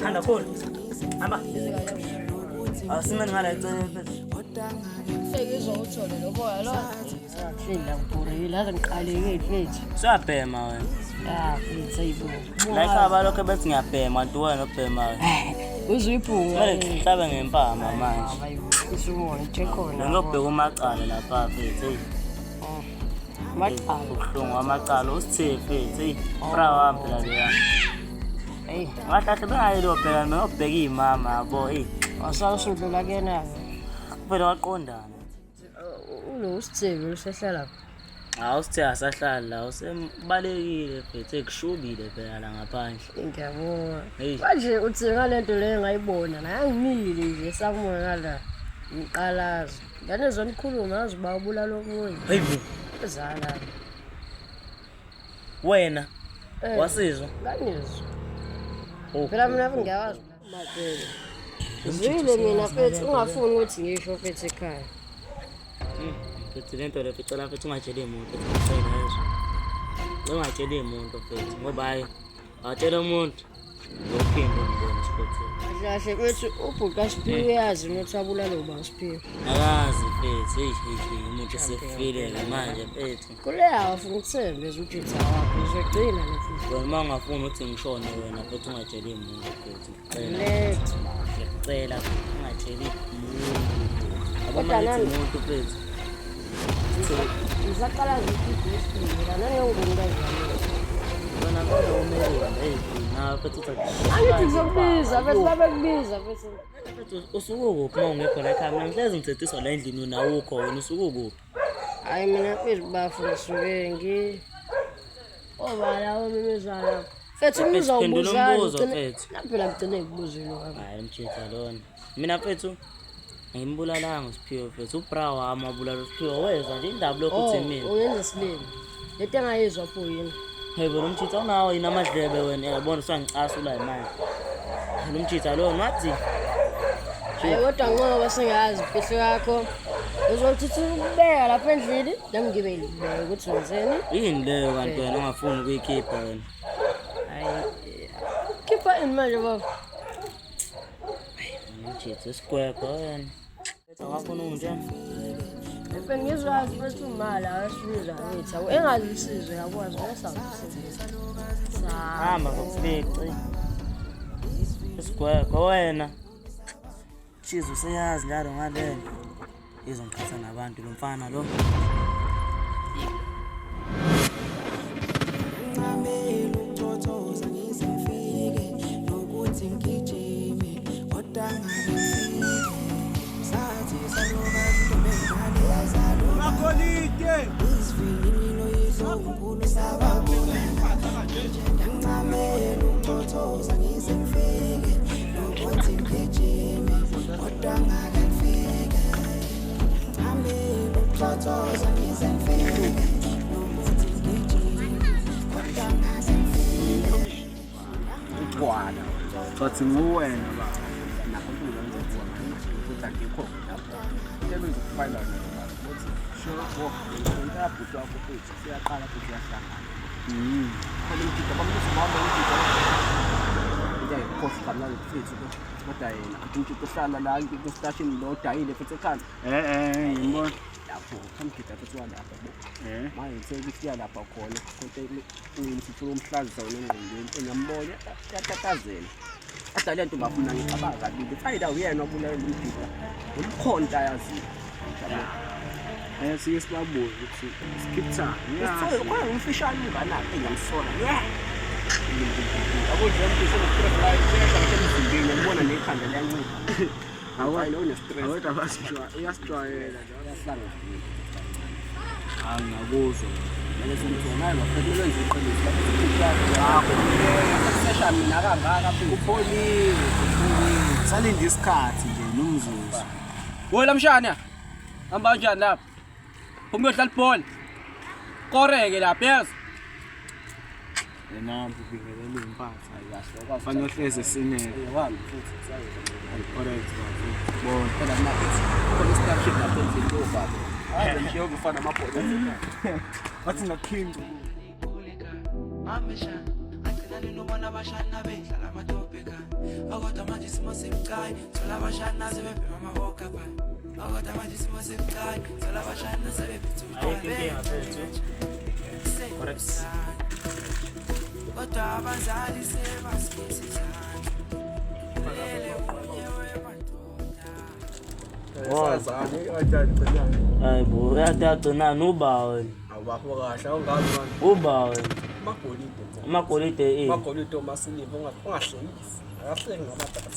Hamba khulu. Hamba. Awusimeni ngala eceleni mfethu. Sengizwa uthole lo boya lo. Hleli la ngibhorekile aze ngiqaleke mfethu. Usuyabhema wena. Ya mfethu ayibo. La ekhaya balokhu bethi ngiyabhema kanti wena obhemayo. Uzwe ibhunga. Kumele ngihlabe ngempama manje. Ayibo. Isubona ithe khona. Ngiyobheka umacala lapha mfethu. Hey. Macala. Ubuhlungu amacala usithe mfethu. Hey, bra wami phela leya. Hey, Ngahle kahle bengayi lobheka mina ngiyobheka iy'mama yabo. Hey, wasala usudlula kuyena. kuphela waqondana. Ulo usithebe usehlala. Hawu sithe asahlali la usembalekile mfethu ekushubile phela la ngaphandle. Ngiyabona. Hey. Manje uthi ngalento leyo ngayibona nangimile nje sakumona ngala. Ngiqalaza. Ngane zonikhuluma ngazi uba ubulala omunye. Hey bo, Ezala. wena Eh. wasizwa. Ngangizwa. Oh. Phela mina ngiyawazi. Mabele. Zwile mina mfethu ungafuni ukuthi ngisho mfethu ekhaya. Mfethu lento le mfethu cela mfethu ungatsheli muntu ngicela yezwa. Ungatsheli muntu mfethu ngoba hayi awutshela umuntu uzophinde umbone esikhotheni. Kahle kahle mfethu ubhuti kaSiphiwe uyazi ukuthi abulale uba uSiphiwe. Akazi mfethu, hey hey hey umuntu usefile ke manje mfethu. Kule awufuna ukuthembe ujitha wakho uzogcina mfethu. Wena uma ungafuni ukuthi ngishone wena mfethu ungatsheli muntu mfethu. Ngicela. Lethu. Ngiyacela ungatsheli muntu. Yabo Kodwa uma ngithi nami- muntu mfethu. Ngisaqala nje la nangengumuntu azami. Wena kodwa umele hey nawe mfethu uthi Angithi ngizokubiza mfethu babekubiza mfethu. Mfethu usuke ukuphi uma ungekho la ekhaya? Mina ngihlezi ngithethiswa la endlini wena awukho wena usuke ukuphi? Hayi mina mfethu bafu ngisuke ngi obala omemeza lapho. Mfethu umbuzo Phendula awubuzani. umbuzo, ugcine- mfethu. Phela ngigcine ngikubuzile wami. Hayi mjitha lona. Mina mfethu ngimbulalanga uSiphiwe mfethu. Ubra wami wabulala uSiphiwe wezwa nje indaba lokhu Oh, uthi mina. ungenza isilima. Lento engayizwa pho yini? Hey bo lo mjitha unawo yini amadlebe wena? Yabona usangicasula manje. Lo mjitha lona wathi Hayi kodwa ngoba sengazi imfihlo yakho. Uzothi uthi ukubeka lapha endlini, nami ngibe ngibeke ukuthi wenzeni. yini leyo kanti wena ungafuni ukuyikhipha wena. Hayi. Khipha ini manje baba? Mjitha isigwegwe wena. Mfethu awafuna ungitshela. Mfethu ngizwazi mfethu imali awasibiza wethu. Awu engazi usizo yakwazi wesawusizo. Sa. Hamba ngokufici. Isigwegwe wena. Shizo useyazi njalo ngalento. Izongiqhatha nabantu lo mfana lo. Ngincamela ukuthothoza ngize ngifike nokuthi ngigijime kodwa ngabe ngifike sathi salukazi intombi endala yazaluka isivinini noyihlo sababona ngincamela ukuthothoza ngize ngifike nokuthi ngigijime kodwa ngabe ngifike ngincamela ukuthothoza ngize ngifike nokuthi ngigijime kodwa ngaze ngifike Ugwala. Thathi nguwena baba. Nakho into ngenza kuwona ukuthi akekho lapho. Into ebengizokufayela yona baba ukuthi sure wo into yabhuti wakho futhi siyaqala futhi iyahlangana. Khona umjida bambuza ubamba umjida. Into ayikhohlwa kamnandi mfethu ke. Kodwa yena athi umjida ohlala la kustation lo odayile futhi ekhanda. Eh ngibona. Lapho umjida futhi walapha bo. Eh. Manje ngithe ukuthi iya lapha khona kodwa ngifuna umhlazisa wena engqondweni engiyambona yatatazela. Kodwa le nto bafuna ngicabanga kabili. Fayida uyena obulala umjida. Umkhonto ayaziyo. Eh siye sibabuze ukuthi skip time. Usithole khona umfishane umngane wakhe engiyamsola. Yeah. Yabo nje umuntu usenokustress la sehla ngisho emzimbeni ngibona nekhanda liyancipha. Hayi lo une-stress. Awedwa basijwayela, uyasijwayela nje. Uyahlangana. Hayi ngiyakuzwa. Mele simthonayo bafethu kumele wenze iqiniso lapho sikuphi yakho. Sesha mina kangaka futhi. Upholile, upholile. Salinde isikhathi nje nomzuzu. Wena mshana. Hamba kanjani lapha? Phuma uyodlala ibhola. Koreke lapha yezwa. Yena ubingelela impatha. Hayi kahle okwazi. Fanele uhleze sineke. Wami futhi siyayizwa. Alright bafethu. Bona. Phela mina futhi khona i-structure lapha endlini yobaba. Ngiyozofana amabhola. Wathi ngakhinqi. Abashana bedlala amatopika akodwa manje isimo sibucayi thola abashana sebebhema amahoka pha akodwa manje isimo sibucayi thola abashana sebephethe Ayikho inkinga mfethu. Correct. Kodwa abazali sebasikisa izandla lele munye wemadoda. Sazane kanjani gcinani? Hayi bo, uyagcinani uba wena. Awubafo kahle awungazi manje. Uba wena. Amagolide. Amagolide eh. Amagolide omasiliva ungahlekisi. Akahleki ngamadatha.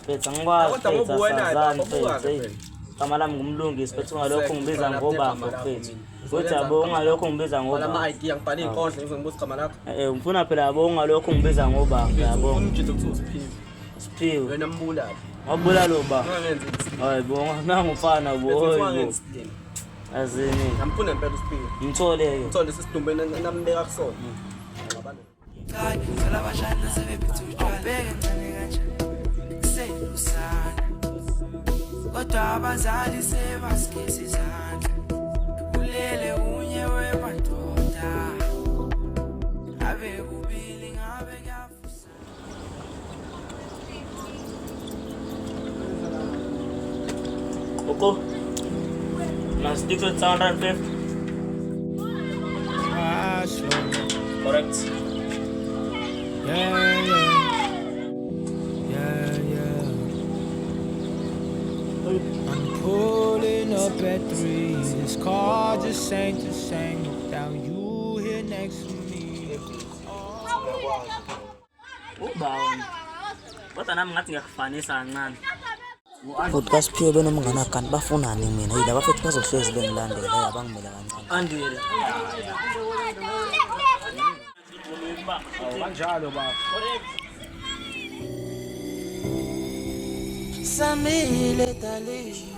Mfethu angikwazi Kodwa ngoba mfethu uwena asazani baba, mfethu. ubuka-ke Hey. phela. Igama lami ngumlungisi mfethu ungalokhu ngibiza Exactly, ngobaba igama lakho mfethu. mina. Futhi yabo ungalokhu ngibiza Bhala ngobaba. ama-ID ngibhale iy'nkondlo ngize ngibuze igama lakho. Eh ngifuna phela yabo ungalokhu ngibiza ngobaba yabo. Umjito kuthiwa uSiphiwe. Siphiwe. Wena mbulali. Wabulala uba. Ungangenzi isilima. Hayi bo, nangufana bo. Mfethu, Hayi bo. ungangenzi isilima. Azini. Ngamfuna impela uSiphiwe. Ngithole ke. Uthole sisidumbe nambeka kusona. Thola abashana sebephethe utshwala bheke ncane kanje selusana kodwa abazali sebasigeza izandla kulele kunye wemadoda abe kubili ngabe kuyavusa. Oko. Na stick with 750. Correct. Yeah. I'm pulling up at 3. This car just ain't the same without you here next to me. Uba wena. Kodwa nami ngathi ngiyakufanisa kancane. Futhi kaSiphiwe benomngane wakhe kanti bafunani mina? Yini abafethu bazohlezi bengilandela, hey abangimele kancane. Andile. Kanjalo baba. Samile dali.